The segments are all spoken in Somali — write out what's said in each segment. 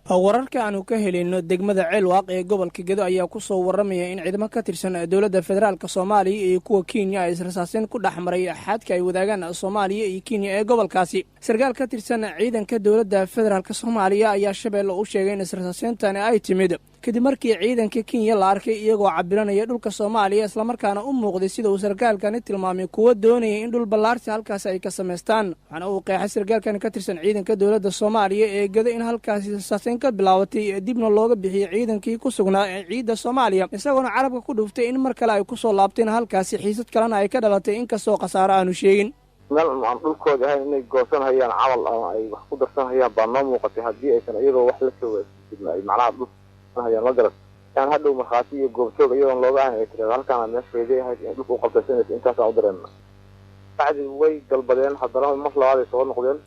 Wararka aanu ka helayno degmada Ceelwaaq ee gobolka Gedo ayaa ku soo warramaya in ciidamo ka tirsan dowladda federaalka Soomaaliya iyo kuwa Kenya ay israsaasin ku dhex maray xadka ay wadaagaan Soomaaliya iyo Kenya ee gobolkaasi. Sarkaal ka tirsan ciidanka dowladda federaalk Soomaaliya ayaa Shabeelle u sheegay in israsaasiintani ay timid kadib markii ciidanka Kenya la arkay iyagoo cabiranaya dhulka Soomaaliya, islamarkaana u muuqday, sida uu sarkaalkani tilmaamay, kuwo doonaya in dhul ballaarsi halkaasi ay ka samaystaan. Waxaana uu qeexay sarkaalkani ka tirsan ciidanka dowladda Soomaaliya ee Gedo in halkaasi israsaasin ka bilaabatay, dibna looga bixiyey ciidankii ku sugnaa ee ciidda Soomaaliya, isagoona carabka ku dhuftay in mar kale ay ku soo laabteen halkaasi, xiisad kalena ay ka dhalatay, inkastoo khasaaro aanu sheegin. Meel aan dhulkooda ahayn inay goosan hayaan camal ama ay wax ku darsan hayaan baa noo muuqatay. Haddii aysan iyagoo wax la jooga ay macnaha dhul hayaan ma garan yaan hadhow markhaati iyo goobjoog iyadoon looga ahayn ay tirahdo halkaana meesheedii ahayd in dhulka u qabtaysanaysa, intaasaan u dareemna. Bacdi way galbadeen, haddana mar labaad ay soo noqdeen,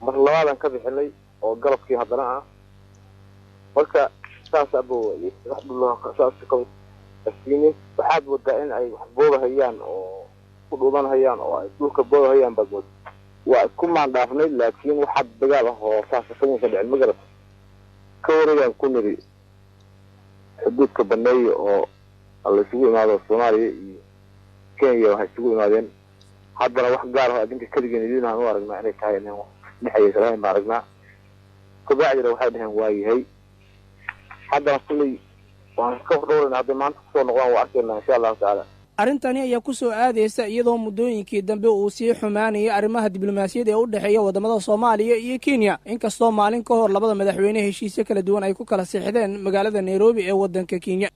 mar labaadaan ka bixinay oo galabkii haddana ah. Marka saas abo saas waxaad moodaa in ay wax boobahayaan oo ku dhuumanhayaan oo ay dhulka boobahayaan baad mooda. Waa isku maandhaafnay, laakiin waxaad dagaal ah oo saas kamuusan dhicin, ma garat. Ka wareegaan ku niri xuduudka baneeya oo la isugu imaado Soomaaliya iyo Kenya waxay isugu imaadeen. Haddana wax gaar ah adinka keligeen idiin aan u aragnaa inay tahay inaan dhexaysa lahayn baan aragnaa. Kabacdina waxay dhaheen waa yahay. Haddana kulley waan ka hordhowrayna, hadday maanta kusoo noqdaan waa arkaynaa insha Allahu tacaala. Arrintani ayaa ku soo aadaysa iyadoo muddooyinkii dambe uu sii xumaanayay arrimaha diblomaasiyadda ee u dhexeeya waddamada Soomaaliya iyo Kenya, inkastoo maalin ka hor labada madaxweyne heshiisyo kala duwan ay ku kala siixdeen magaalada Nairobi ee waddanka Kenya.